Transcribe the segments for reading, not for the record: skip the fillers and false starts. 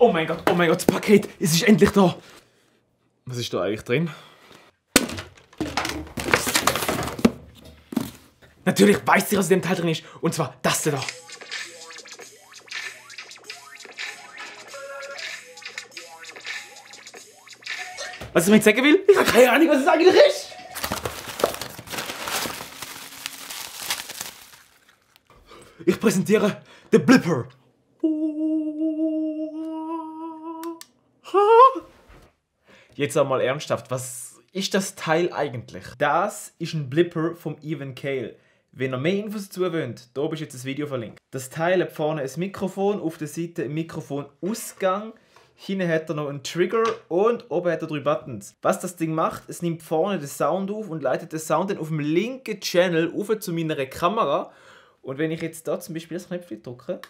oh mein Gott, das Paket, es ist endlich da. Was ist da eigentlich drin? Natürlich weiß ich, was in dem Teil drin ist. Und zwar das da. Was ich mir jetzt sagen will? Ich habe keine Ahnung, was es eigentlich ist. Ich präsentiere den Blipper. Jetzt einmal ernsthaft, was ist das Teil eigentlich? Das ist ein Blipper vom Evan Cale. Wenn ihr mehr Infos dazu wollt, da oben ist jetzt das Video verlinkt. Das Teil hat vorne ein Mikrofon, auf der Seite ein Mikrofonausgang. Hinten hat er noch einen Trigger und oben hat er 3 Buttons. Was das Ding macht, es nimmt vorne den Sound auf und leitet den Sound dann auf dem linken Channel auf zu meiner Kamera. Und wenn ich jetzt da zum Beispiel das Knöpfchen drücke,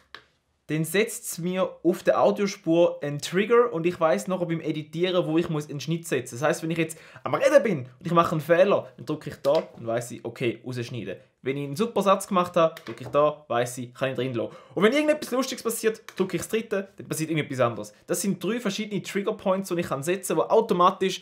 dann setzt es mir auf der Audiospur einen Trigger und ich weiss nachher beim Editieren, wo ich einen Schnitt setzen muss. Das heisst, wenn ich jetzt am Reden bin und ich mache einen Fehler, dann drücke ich da und weiss ich, okay, rausschneiden. Wenn ich einen super Satz gemacht habe, drücke ich da, weiss ich, kann ich drin lassen. Und wenn irgendetwas Lustiges passiert, drücke ich das dritte, dann passiert irgendetwas anderes. Das sind 3 verschiedene Triggerpoints, die ich setzen kann, die automatisch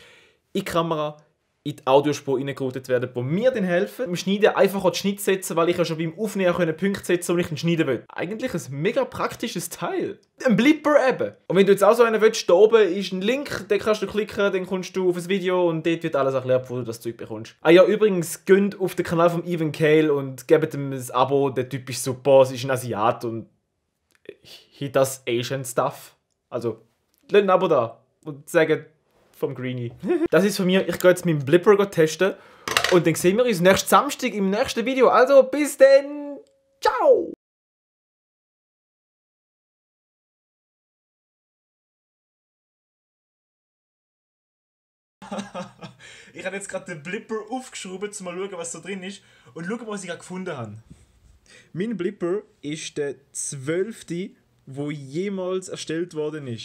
in die Kamera, in die Audiospur reingeroutet werden, die mir dann helfen, beim Schneiden einfach den Schnitt setzen, weil ich ja schon beim Aufnehmen Punkte setzen und ich ihn schneiden will. Eigentlich ein mega praktisches Teil. Ein Blipper eben. Und wenn du jetzt auch so einen willst, da oben ist ein Link, den kannst du klicken, dann kommst du auf das Video und dort wird alles erklärt, wo du das Zeug bekommst. Ah ja, übrigens, geht auf den Kanal von Evan Cale und gebt ihm ein Abo, der Typ ist super, es ist ein Asiat und he does Asian stuff. Also, lasst ein Abo da und sagt vom Greenie. Das ist von mir. Ich gehe jetzt meinen Blipper testen. Und dann sehen wir uns nächsten Samstag im nächsten Video. Also bis dann. Ciao! Ich habe jetzt gerade den Blipper aufgeschraubt, um mal schauen, was da drin ist. Und schauen, was ich gerade gefunden habe. Mein Blipper ist der 12., der jemals erstellt worden ist.